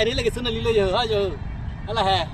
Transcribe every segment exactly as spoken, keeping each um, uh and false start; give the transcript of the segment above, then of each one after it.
Ini lagi sana lilo yo, ayo. Alah, eh.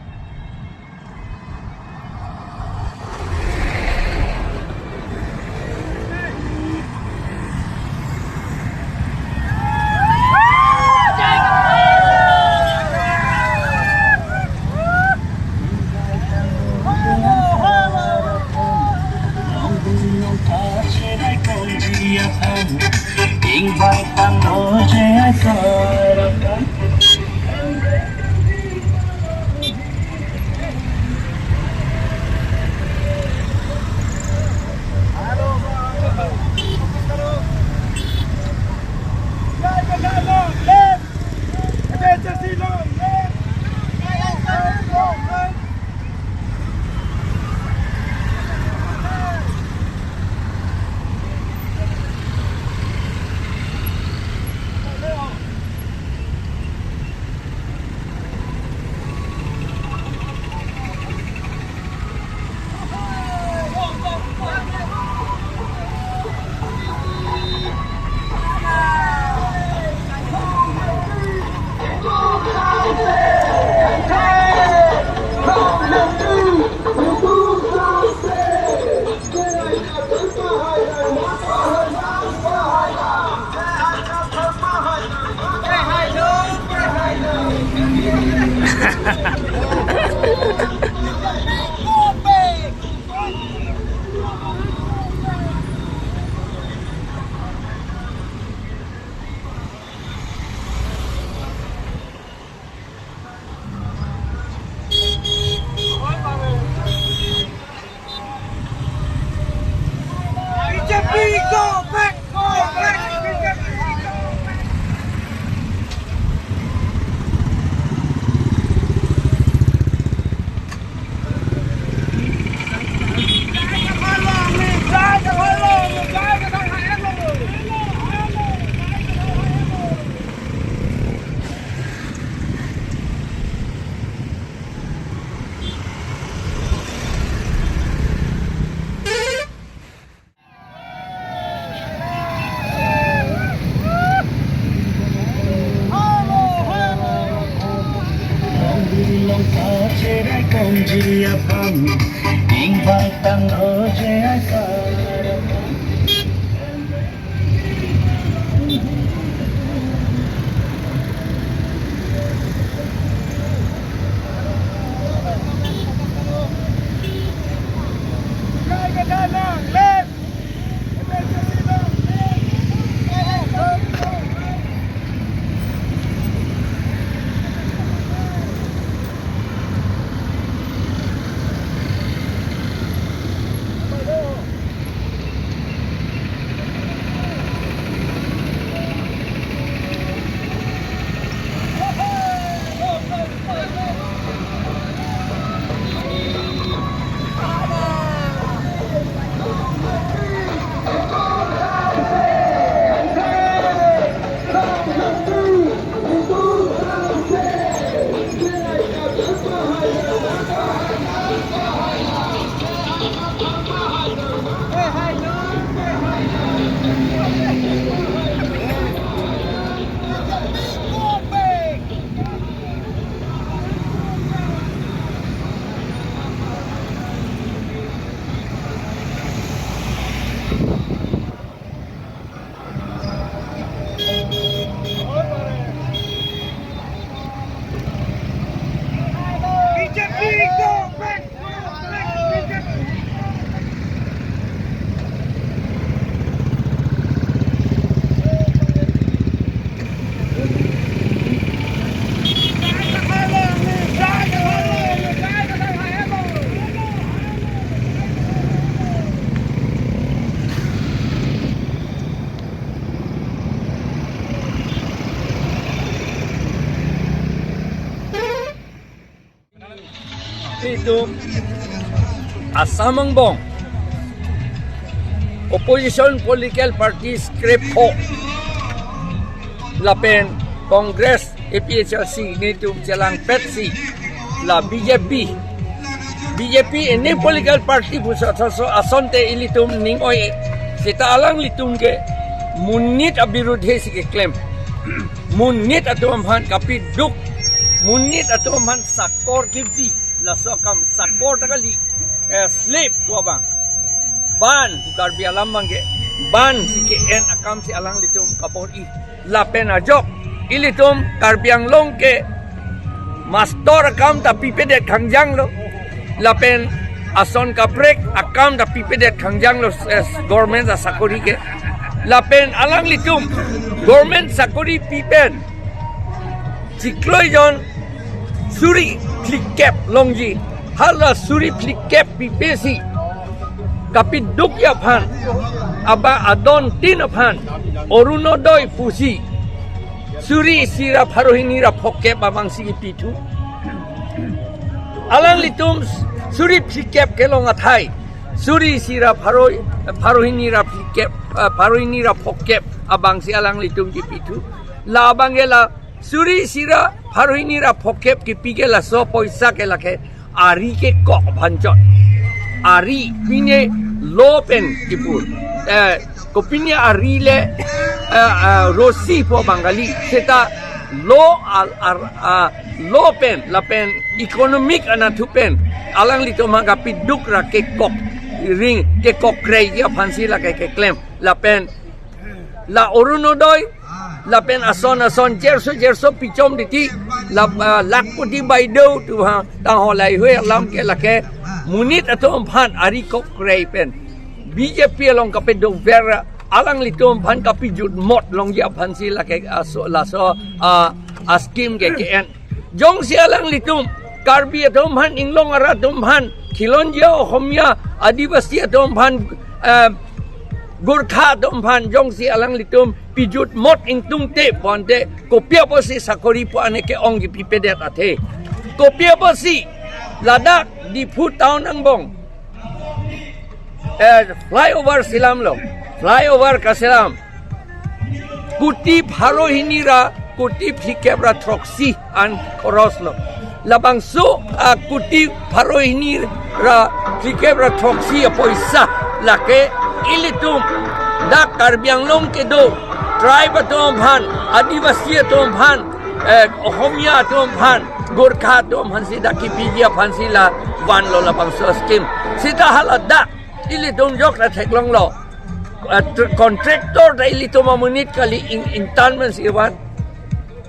B J P go back, go back, B J P go back. Itum Assam angbong opposition political parties krepho lapen Congress, A P H L C nelitum chelangpetsi la B J P, B J P any political party pusi athotsi asonte ilitum ning oi seta alanglitum ke monit abirudhe si keklem, monit atum aphan kapiduk Monit atum aphan sakor kebi, laso akam sakor ta kali, eh, slave pu abang. Ban, pu Karbi alam abangke, ban si ke-en akam si alanglitum kabor-i. Lapen ajok, ilitum Karbi Anglong ke mastor akam ta pipedet khangjang lo. Lapen ason kaprek akam ta pipedet khangjang lo, eh, government asakori ke. Lapen alanglitum government sakori pipen chiklo jon suri phlikep longji, hala suri phlikep pipe si kapidukji aphan, aba adontin aphan Orunodoi pusi suri isi ra pharo hini ra phokep abang si kipithu. Alanglitum suri phlikep kelong athai suri isi ra pharo, pharo hini ra phlikep, eh, pharo hini ra phokep abang si alanglitum kipithu. La abangke la suri isi ra pharo hini ra phokep kipi ke laso poisa ke lake ari kekok aphan chot. Ari pine lo pen kipu. Eh, kopine ari le, eh, eh, rosi pu abang kali. Seta lo al ar, ah, lo pen, lapen economic anatthu pen alanglitum aphan kapiduk ra kekok ring, kekok kreiji aphan si lake keklem. Lapen la Orunodoi, lapen ason ason jerso jerso pichom titi, la, ah, lakhpati baideo tu ha, tang holai hui alam ke lake monit atum aphan ari kok krei pen B J P along kapedover alanglitum aphan kapijut mot longji aphan si lake aso, laso, ah, a scheme ke ke-en. Jongsi alanglitum Karbi atum aphan, Inglong arat atum aphan, Khilonjia Ohomia, Adivasi atum aphan, eh, Gorkha atum aphan jongsi alanglitum pijut mot ingtungte pu ante, kopi apotsi sakori pu ane ke-ong kipipedet athe? Kopi apotsi ladak Diphu town angbong, eh, flyover selam lo, flyover kaselam, kuti pharo hini ra kuti phlikep ra throksi an khoros lo. Labangso, ah, kuti pharo hini ra phlikep ra throksi apoisa lake ilitum dak Karbi Anglong kedo tribe atum aphan, Adivasi atum aphan, eh, Ohomia atum aphan, Gorkha atum aphan si dak kipiji aphan si la vanlo labangso scheme. Seta hala dak ilitum jok ra theklonglo. Ah, tr-, contractor ta ilitum amonit kali, ing, ingtan pen si van.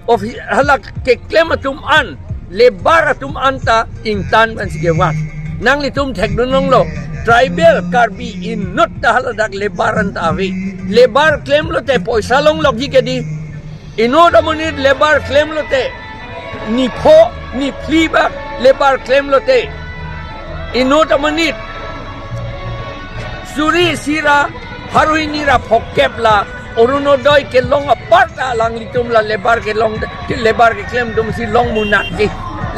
Office hala keklem atum an, labour atum an ta ingtan pen si van. Nanglitum thekdun longlo, tribal Karbi inut ta hala dak labour an ta ave. Labour klemlote poisa longlokji ke dei. Inut amonit labour klemlote, nipho niphli bak labour klemlote, inut amonit suri isi ra pharo hini ra phokep la Orunodoi kelong apar ta alanglitum la labour kelong, labour keklem atum si long munak ji.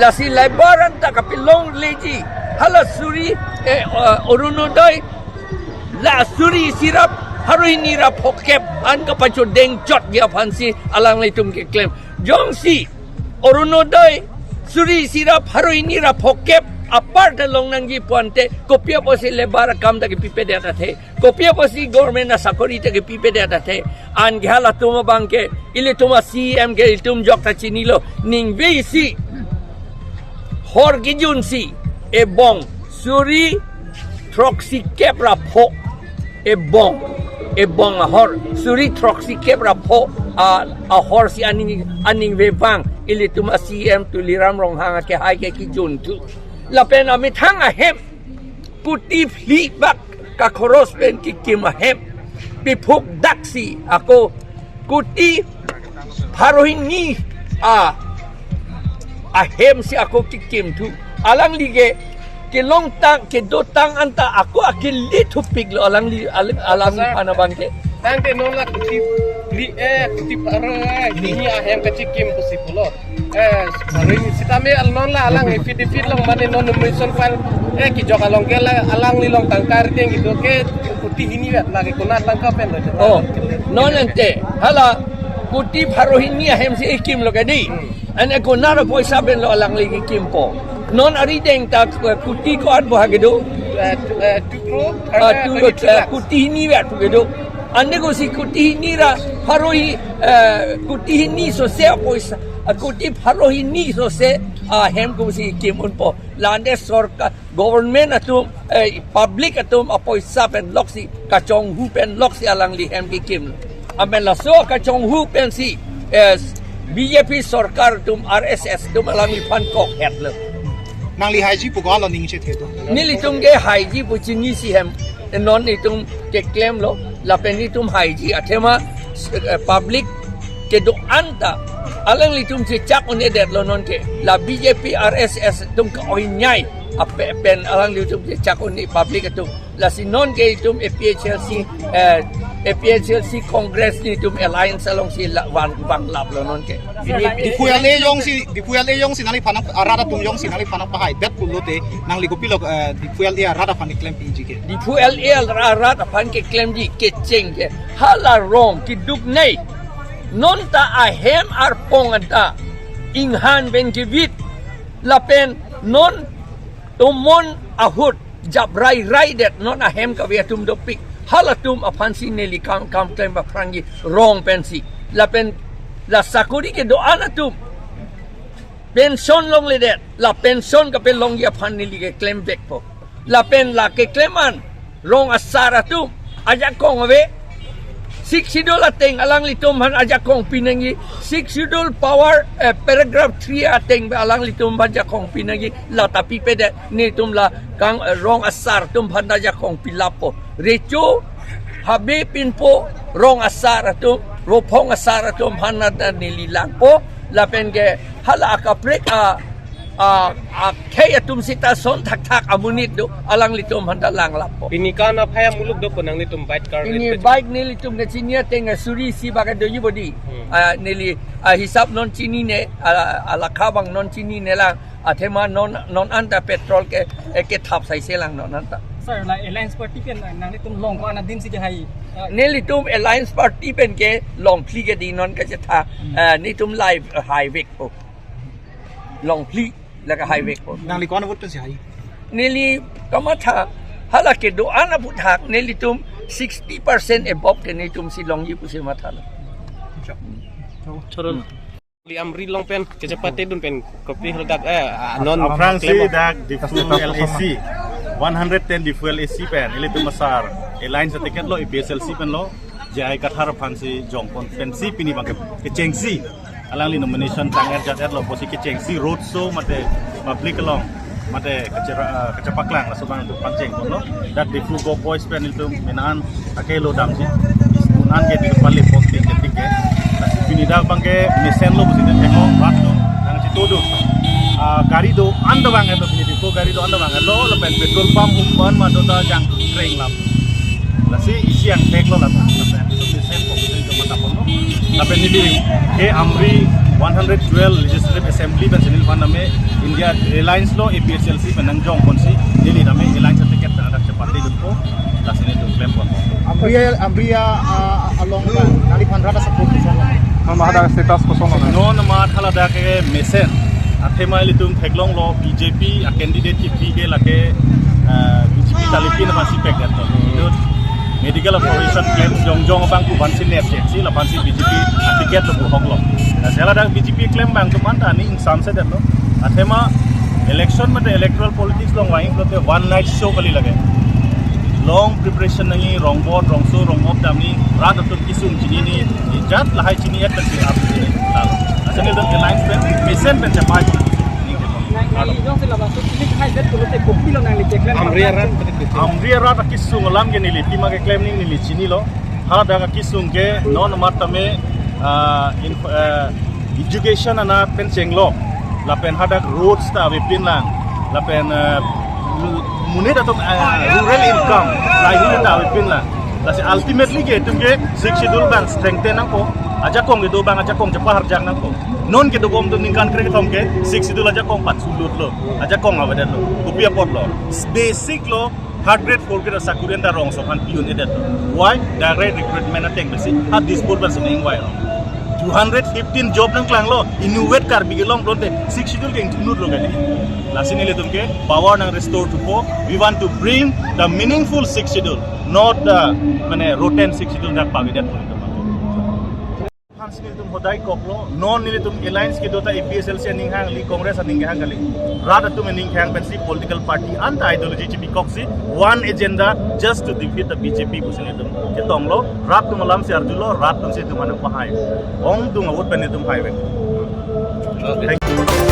Lasi labour an ta kapilongleji. Hala suri, eh, eh, Orunodoi la suri isi ra pharo hini ra phokep an kapachodeng chotji aphan si alanglitum keklem. Jongsi Orunodoi suri isi ra pharo hini ra phokep apar ta long nangji pu ante, kopi apotsi labour akam ta kipipedet athe? Kopi apotsi government asakori ta kipipedet athe? Anke halatum abangke, ilitum a-C E M ke ilitum jok ta chinilo, ningve isi hor kijun si ebong suri throksikep ra pho, ebong, ebong ahor suri throksikep ra pho a, ahor si aning, aningve vang ilitum a-C E M Tuliram Ronghang akehai ke kijunthu. Lapen amethang ahem kuti phli bak kakhoros pen kikim ahem, piphuk daksi ako kuti pharo hini a, ahem si ako kikimthu. Alangli ke kelongtang, kedotang anta ako akili thupiklo alangli, alang, alangli Sir, aphan abangke. Tangte non la kuti phli, eh, kuti pharo, eh, hini ahem kachikim pusi pulo. Eh, hari sitame al non la alang affidavit along mane non nomination file, eh, kijok along ke la alangli along tangka ardeng gitu ke kuti hini vet lagi kuna tangka pen lo. Oh, non ante hala kuti pharo hini ahem si ikimlo ke dei. Hmm. Ane kuna ra poisa pen lo alangli kikimpo. Non arideng ta, eh, kuti ko-an bo ha kedo? Eh, tu-, eh, two crore, ah, eh, two crore, twenty-two lakhs. Eh, kuti hini vet pu kedo. Ane ko si kuti hini ra pharo hi, eh, kuti hini so se poisa. Akoti pharo hini sose ahem kosi kim unpo. Lande sorkar, government atum, eh, public atum apoisa pen loksi, kachonghu pen loksi alangli hem kekimlo. Amen laso kachonghu pensi, eh, B J P sorkar atum, R S S atum alangliphan kok hetlo. Nangli haiji pu ko alo ning chethe do. Nelitum ke haiji pu chinisi hem. Non itum keklemlo, lapen itum haiji athema, eh, public kedo-an ta alanglitum chechak un-edetlo nonke. La B J P R S S atum ke-oinyai ape pen alanglitum chechak un-e public atum. Lasi nonke itum A P H L C, eh, A P H L C Congress nelitum alliance alongsi la, vang, vanglaplo nonke. Diphu L A jongsi, Diphu L A jongsi nangliphan arat atum jongsi nangliphan pahaidet pulote nangli kopilo, eh, Diphu L A arat aphan keklem piji ke. Diphu L A arat aphan keklemji kecheng ke. Hala rong keduk nei. Non ta ahem arpong anta inghan pen kevit. Lapen non tomon ahut jap rai rai det non ahem kave atum dopik. Halatum aphansi neli kam, kam klem aphrangji rong pensi. Lapen la sakori kedo-an atum pension longledet. La pension kapelongji aphan neli keklem vekpo. Lapen la keklem an rong asar atum ajakong ave. Sixth Schedule ateng alanglitum aphan ajakong pinangji. Sixth Schedule power, eh, paragraph three ateng alanglitum aphan jakong pinangji. La ta pipedet, netum la kang, eh, rong asar atum aphan ajakong pilappo. Recho habe pinpo, rong asar atum, rophong asar atum aphan ta neli langpo. Lapen ke hala akaprek a, a, akhei atum sita son thakthak amonit do, alanglitum aphan ta langlappo. Pini kan aphai amuluk do ko nanglitum bike car Pini rate bike nelitum kachini ateng suri isi baka doji bodi. Hmm. Ah, neli, ah, hisap non chinine, ah, alakha abang non chinine lang. Athema non, non anta petrol ke, eh, kethap saise lang non anta. Sir, la Alliance Party pen nanglitum long ko-an adimsi kehai? Ah, nelitum Alliance Party pen ke long phli ke di non kachetha, Hmm. eh, netum live, eh, haivekpo. Long phli la kehai vekpo. Nangli ko-an vote pensi hai? Neli kamatha, hala kedo-an aphuthak nelitum sixty percent above ke netumsi longji pusi mathalo. Sure. Chorol. Li Amri along pen kachepate dun pen kopi hadak, eh, ah, non Aphrangsi klem. Dak Diphu L A C, one hundred ten Diphu L A C pen ilitum asar alliance aticket lo, A P H L C pen lo, J I Kathar aphansi jongpon pensi pini abang ke, kechengsi alangli nomination tang-et jat-et lo pusi kechengsi road show mate public along mate kachera, ah, kachepaklang laso abang itum pachengponlo. Dak Diphu Govt Boys pen itum mena an ake lo damji. Iskun an ke di pali posting ke tik ke. Lasi pini dak abang ke mesen lo pusi thek-o rat lo nangchito do. Ah, gari do-an ta vang-et lo pini Diphu gari do-an ta vang-et lo lapen petrol pump umban ma do ta jang kreng lap. Lasi isi angthek lo lata. Lapen itum mesen ko pusi itum mathaponlo. Lapen neli ke Amri one hundred twelve Legislative Assembly pen chinil pan name India Alliance lo, A P H L C pen nangjongponsi neli name alliance aticket pen dak chepate dunpo. Lasi nelitum klemponpo. Amri, Amri, ah, along ba, nangliphan rat a-support koson lo? Non mathada status koson lo? Non mathada ke mesen. Athema ilitum theklonglo B J P a-candidate kipi ke lake, ah, B J P ta lipin aphansi pek det lo. Itum medical operation klem jongjong abang pu aphansi nepchek si la aphansi B J P a-ticket lo pu hoklo. Lasi hala dak B J P klem abang atum anta aning ingsamse det lo. Athema election mate electoral politics along vangji pulote one night show kali lake. Long preparation nangji, rongbot, rongso, rongmop damji, rat atum kesung chinine, jat lahai chini-et pensi ap chini. Lalo. Asal itum alliance pen, mesen pen chepai. Nangli jongsi labangso chini hai det pulote kopilo nangli keklem Amri arat. Amri arat akesung alam ke neli pima keklem ning neli chinilo. Hadak akesung ke non mathame, ah, in, ah, education ana pen chenglo. Lapen hadak roads ta avepin lang. Lapen, ah, monit atum, ah, rural income, livelihood ta avepin lang. Lasi ultimately ke itum ke Sixth Schedule abang strengthen nangpo. Ajakong kedo abang ajakong chepaharjak nangpo. Non kedobom atum ningkan krekethom ke Sixth Schedule ajakong patsulutlo. Ajakong avedetlo. Kopi apotlo? Basic lo, third grade, fourth grade asakuri anta rongso aphan pi un-edetlo. Why? Direct recruitment ateng pensi ha Dispur pensi nang-ingvai lo. Two hundred fifteen job nangklanglo, inutvet Karbi Anglong pulote Sixth Schedule ke ingthunutlo kali. Lasi nelitum ke power nang-restore thupo. We want to bring the meaningful Sixth Schedule, not the, mane, rotten Sixth Schedule dak pavidet pulote. Nelitum hodai koklo, non nelitum alliance kedo ta A P H L C aning hang kali, Congress aning hang kali. Rat atum aning hang pensi political party anta ideology chibikoksi one agenda just to defeat the B J P pusi nelitum ketonglo, rat atum alam si arjulo, rat atum si itum aphan pahai. Ongdung a-vote pen nelitum hai pen. Okay. Thank you.